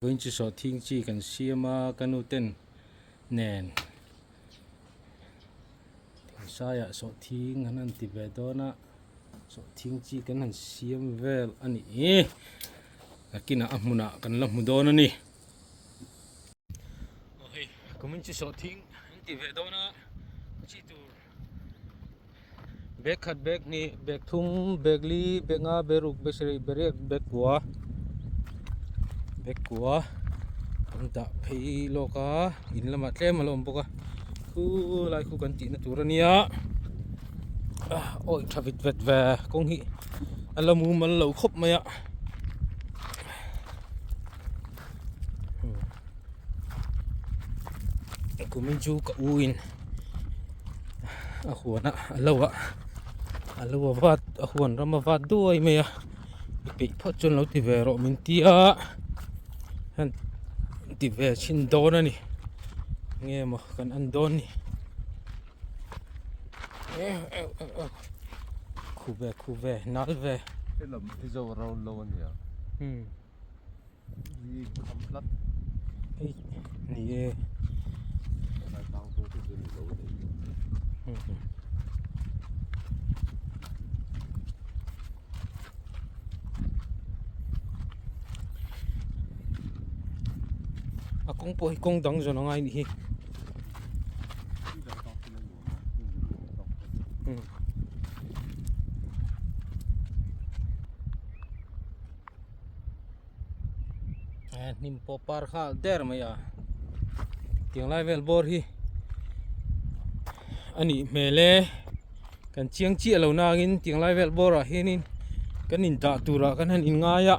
Vawiin chu sawhthing chi kan siam a ka nu ten nen thingsaiah sawhthing an han ti ve dawn a sawhthing chi kan han siam vel a ni nakinah a hmunah kan la hmu dawn a ni. Aw hei kumin chu sawhthing an ti ve dawn a chi tur. Bag khat bag hnih bag thum bag li bag nga bag ruk bag sarih bag riat bag kua bag kua an dah phei lawk a in lamah tlem a la awm bawk a khu lai khu kan tihna tur a nia awi tha vit vet ve kawng hi a la mumal lo khawp mai a. Kumin chu ka u in a huan a a lo a a lo a vat a huan ram a vat duai mai a i peih phawt chuan lo ti ve rawh min ti a han ti ve chhin dawn a ni nge maw kan en dawn ni khu ve khu ve nal ve helam hi zo round lo a nia. Hei ni e a kawng pawh hi kawng dang zawn a ngai anih hi. Hnim pawh par nghal der mai a tiang lai vel bawr hi a nih hmel e kan chiang chiah lo nangin tiang lai vel bawrah hianin kan indah turah kan han inngai a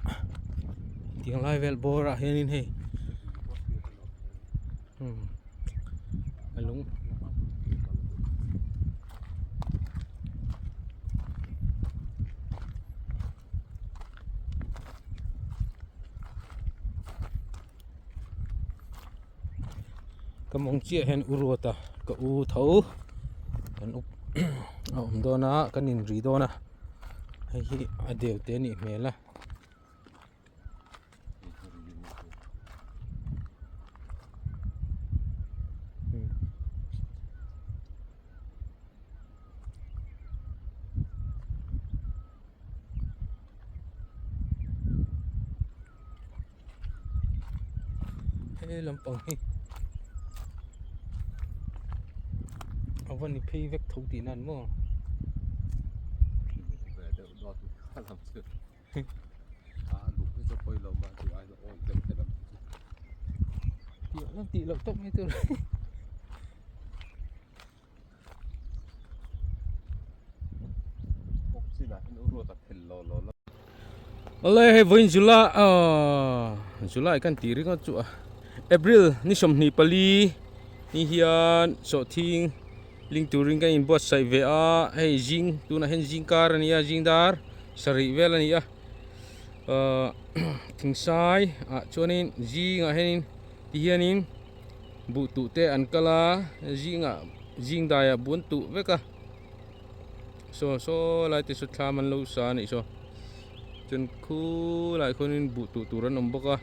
tiang lai vel bawrah hianin hei a lung. Ka mawng chiah hian u ruat a ka u tho kan up a awm dawn a kan inri dawn a hei hi a deu te a nih hmel a. He lampang hi a va ni phei vek tho tih nan maw. Tih loh tawp mai tur. Awle hei vawiin July aw July kan tih ringawt chu a April ni 24 ni hian sawhthing ling turin kan inbuatsaih ve a hei zing tunah hian zing kar a ni a zing dar sarih vel a ni a ahh thingsai ah chuanin zingah hianin tihianin. Buh tuh te an kal a zingah zing daiah buh an tuh vek a saw saw lai te saw thlam an lo sa a nih saw chuan khulaiah khuanin buh tuh tur an awm bawk a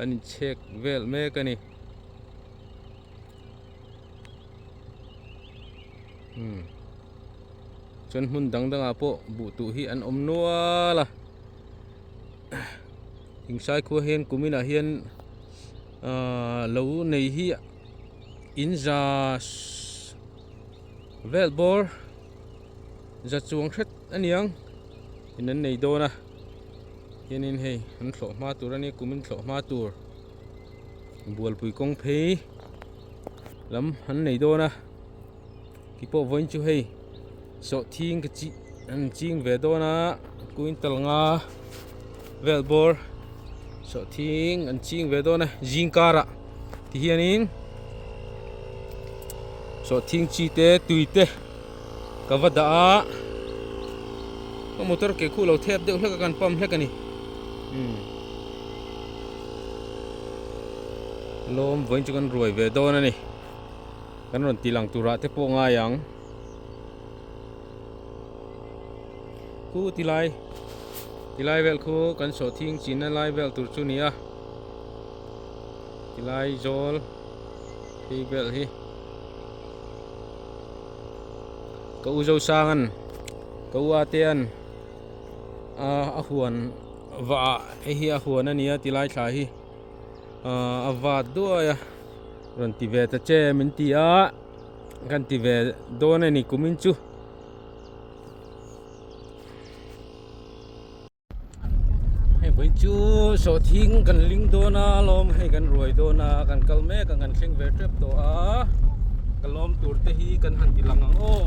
an inchhek vel mek a ni umm chuan hmun dang dangah pawh buh tuh hi an awm nual a. Thingsai khua hian kuminah hian ahh lo nei hi in za vel bawr za chuang hret a niang in an nei dawn a hianin hei an thlawh hma tur a nia kumin thlawh hma tur bualpui kawng phei lam an nei dawn a tih pawh vawiin chu hei sawhthing ka chi an ching ve dawn a quintal nga vel bawr sawhthing an ching ve dawn a zing karah ti hianin sawhthing chi te tui te ka va dah a ka motor ke khuh lo thep deuh hlek a kan pump hlek a ni umm lawm vawiin chu kan ruai ve dawn a ni. Kan rawn ti lang turah te pawh ngai ang. Khu ti lai ti lai vel khu kan sawhthing chinna lai vel tur chu ni a. Tilai zawl phei vel hi ka u Zosanga'n ka u Atea'n a huan vah hei hi a huan a nia tilai thla hi a vat duai a rawn ti ve ta che min ti a kan ti ve dawn a ni kumin chu. Hei vawiin chu sawhthing kan ling dawn a lawm hei kan ruai dawn a kan kal mek a kan thleng ve tep tawh a ka lawm tur te hi kan han ti lang ang aw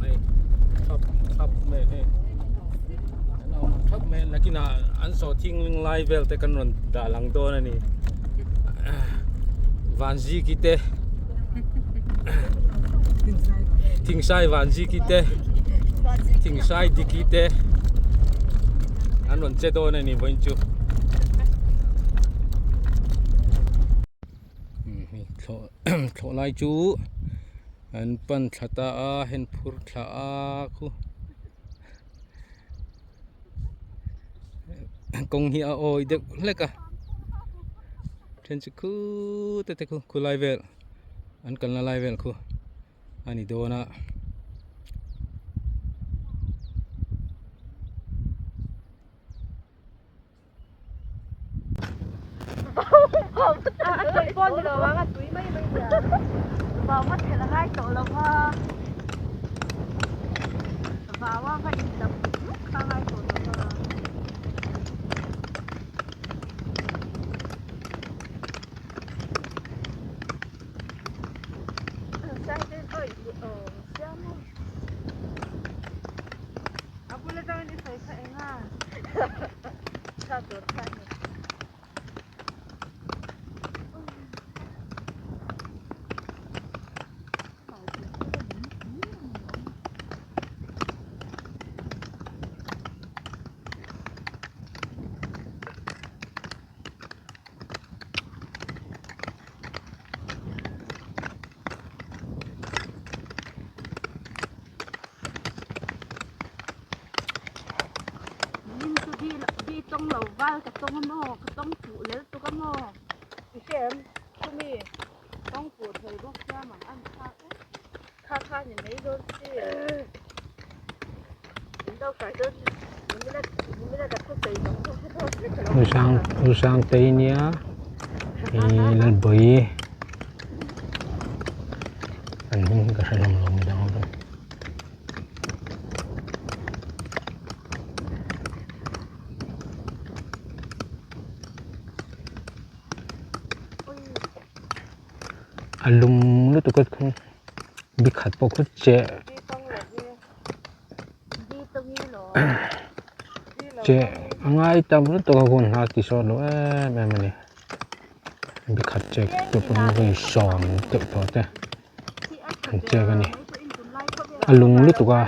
hei thap thap mai hei an awm thap mai nakinah an sawhthing ling lai vel te kan rawn dah lang dawn a ni Vanziki te Thingsai Vanziki te Thingsai Diki te an rawn che dawn a ni vawiin chu thlawh lai chu an pan thla ta a hen phur thla a khu kawng hi a awi deuh hlek a then chu khute te khu khulai vel an kalna lai vel khu a ni dawn a. U Sangtei nia ih Lalbawi an hming hi ka hre hlawm lo midang ho chu. A lum lutuk a khaw bi khat pawh khu che che a ngai tam lutuk a hun hna ti sawt lo em em a ni bi khat che te pawh hi vawi sawm deuh tawh te an chek a ni a lung lutuk a.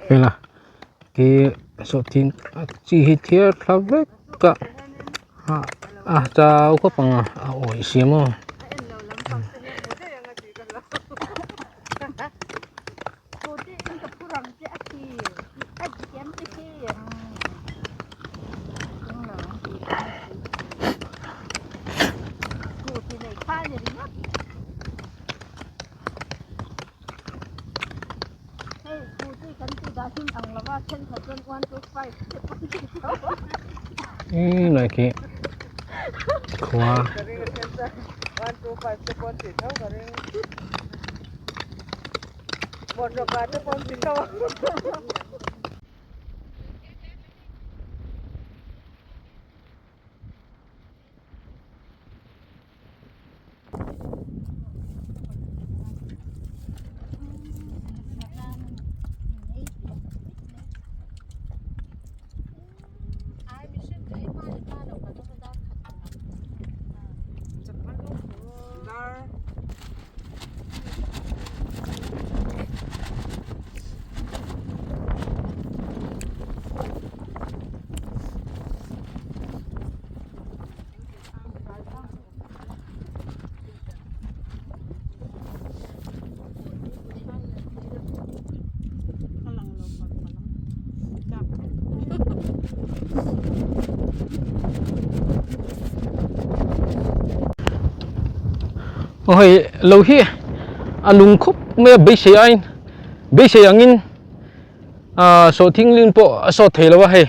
Hela khi sawhthing chi hi thiar thla vek a a chau khawp ang a a awih si maw. Lai khi khua Aw hei lo hi a lung khawp mai a beisei aiin beisei angin ah sawhthing ling pawh a sawt thei lo a hei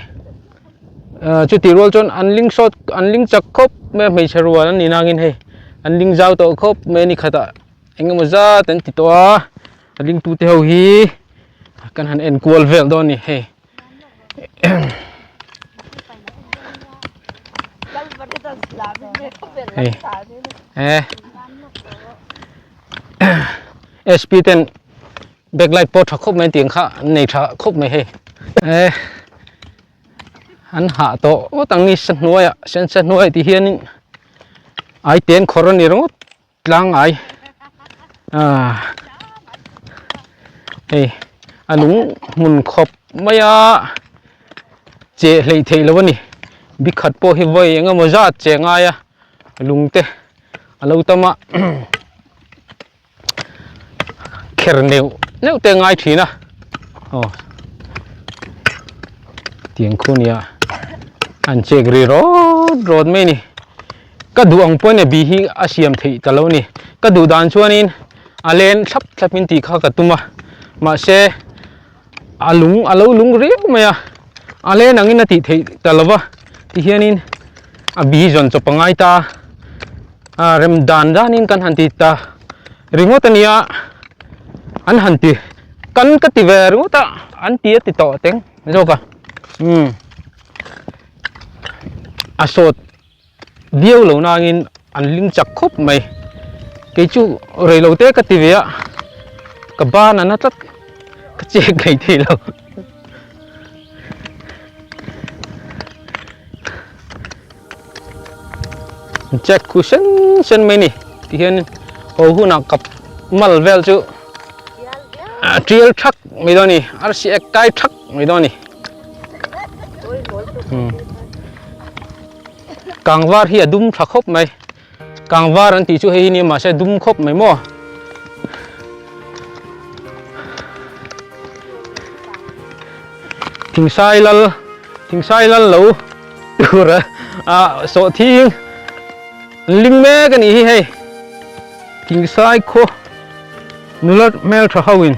ah chutih rual chuan an ling sawt an ling chak khawp mai a hmeichhe rual an ni nangin hei an ling zau tawh khawp mai a ni khatah eng emaw zat an ti tawh a a ling tute ho hi kan han en kual vel dawn a ni hei. Hei eh SP ten backlight pawh tha khawp mai tiang kha an nei tha khawp mai hei eh an hah tawh ngawt ang ni sa hnuaiah sensa hnuaiah ti hianin ai ten khawr a ni ringawt. Tlang ai ah hei a lung hmun khawp mai a che hleih theih loh a ni bikhat pawh hi vawi eng emaw zat che ngai a lung te a lo tam a kher neuh neuh te a ngai thin a aw tiang khu nia an chek ri rawt rawt mai a ni. Ka duh ang pawhin a bi hi a siam theih ta lo a ni. Ka duh dan chuanin a len thlap thlapin tih kha ka tum a, mahse a lung a lo lung riau mai a, a len angin a tih theih ta lo va, tihianin a bi zawn chawp a ngai ta a, rem dan danin kan han ti ta ringawt a nia, an han ti kan ka ti ve ringawt a, an ti a ti tawh teng zawk a, umm a sawt. Viau lo nangin an ling chak khawp mai. Kei chu rei lo te ka ti ve a, ka ban a na tlat, ka chek ngei thei lo. An chek khu sen sen mai ni, tihian haw hunah kap mal vel chu a tial thak mai dawn a ni, arsi ek kai thak mai dawn a ni. Kangvar hi a dum tha khawp mai kangvar an tih chu hei hi nia mahse a dum khawp mai maw thingsai lal thingsai lal lo tur a sawhthing an ling mek a nih hi hei thingsai khaw nula hmeltha ho in.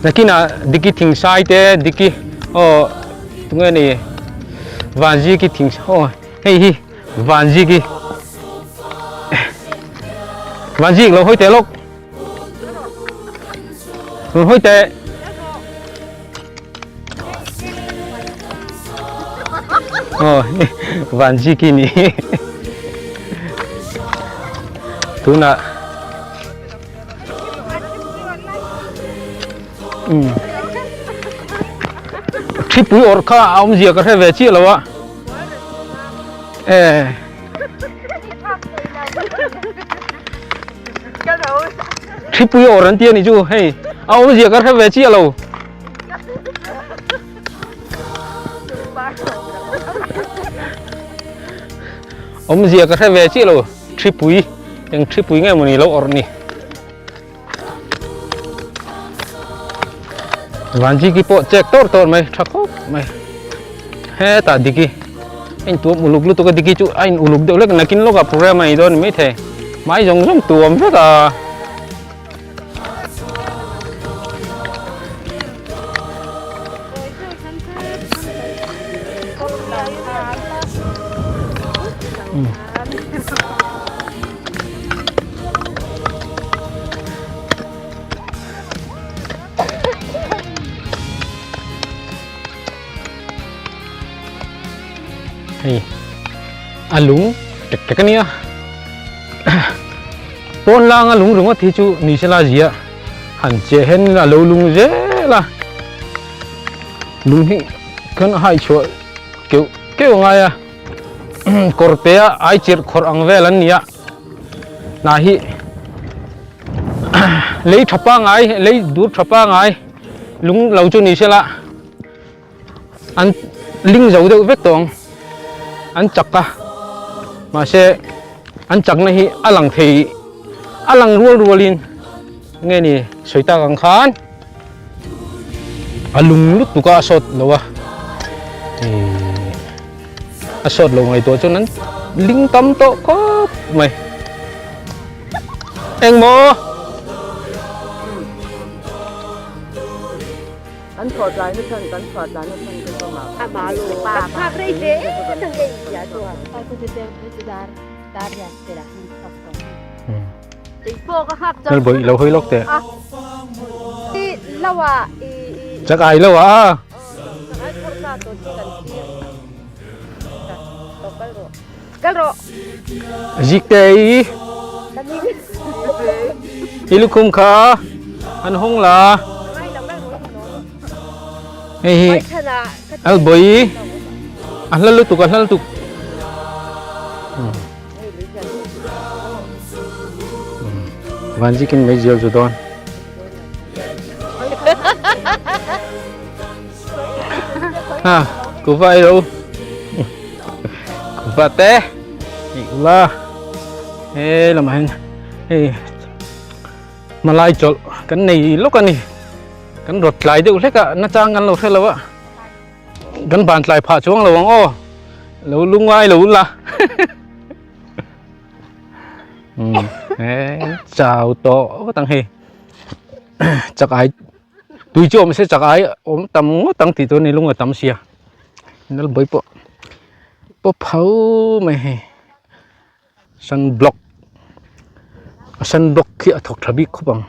Nakinah Diki Thingsai te Diki aw tunge ni Vanziki Thing aw hei hi Vanziki Vanzik lo hawi teh lawk lo hawi teh aw Vanziki ni tunah umm thipui awrh kha a awmzia ka hre ve chiah lo a eh thipui awrh an ti a nih chu hei a awmzia ka hre ve chiah lo. Awmzia ka hre ve chiah lo thipui eng thipui nge mawni lo awrh ni. Vanziki pawh chek tawr tawr mai tha khawp mai hetah diki a in tuam uluk lutuk a diki chu a in uluk deuh hlek nakin lawkah program a ni dawn a ni maithei hmai zawng zawng tuam vek a. Hei a lung tek tek a nia pawn langa lung ringawt hi chu ni sela zia han che hen a lo lung zel a lung hi khan a hai chhuah keuh keuh a ngai a kawr te a ai chirh khawrh ang vel an ni a hna hi lei tha pangai lei dur tha pangai lung lo chu ni sela. An ling zo deuh vek tawh ang an chak a mahse an chakna hi a lang thei a lang rual rualin nge ni sawi tak ang khan a lung lutuk a a sawt lo a. A sawt lo ngaihtuah chuan an ling tam tawh khawp mai. Engmaw? Kan chhuah tlai na chhan kan chhuah tlai na chhan ka zawng ah. A ma lu pa phak rei hle ta ngei ya chu a. Ai ku te te dar dar ya te la hin phak to. Tei po ka hak chak. Boi lo hoi lok te. I lawa i Chak ai lo a. Chak ai phor sa to chi kan thlir. To kal ro. Kal ro. Zik te i. I lukhum kha an hawng la. Hei hi alboi a hla lutuk a hla lutuk. Vanzikin meizial zu dawn. Ha, kuva ei ro. Kuva te. Ei ula. He lamah hian hei malai chawlh kan nei lawk a ni. Kan rawt tlai deuh hlek a, nachang kan lo hre lo a. Kan ban tlai phah chuang lo ang aw. Lo lungai lo la. He chau tawh vut ang hei. Chak ai tui chu awm se chak ai awm tam ngawt ang tih tur a ni lung a tam sia. Nalbawi pawh pawp phau mai hei. Sunblock a sunblock khi a thawk tha bik khawp ang.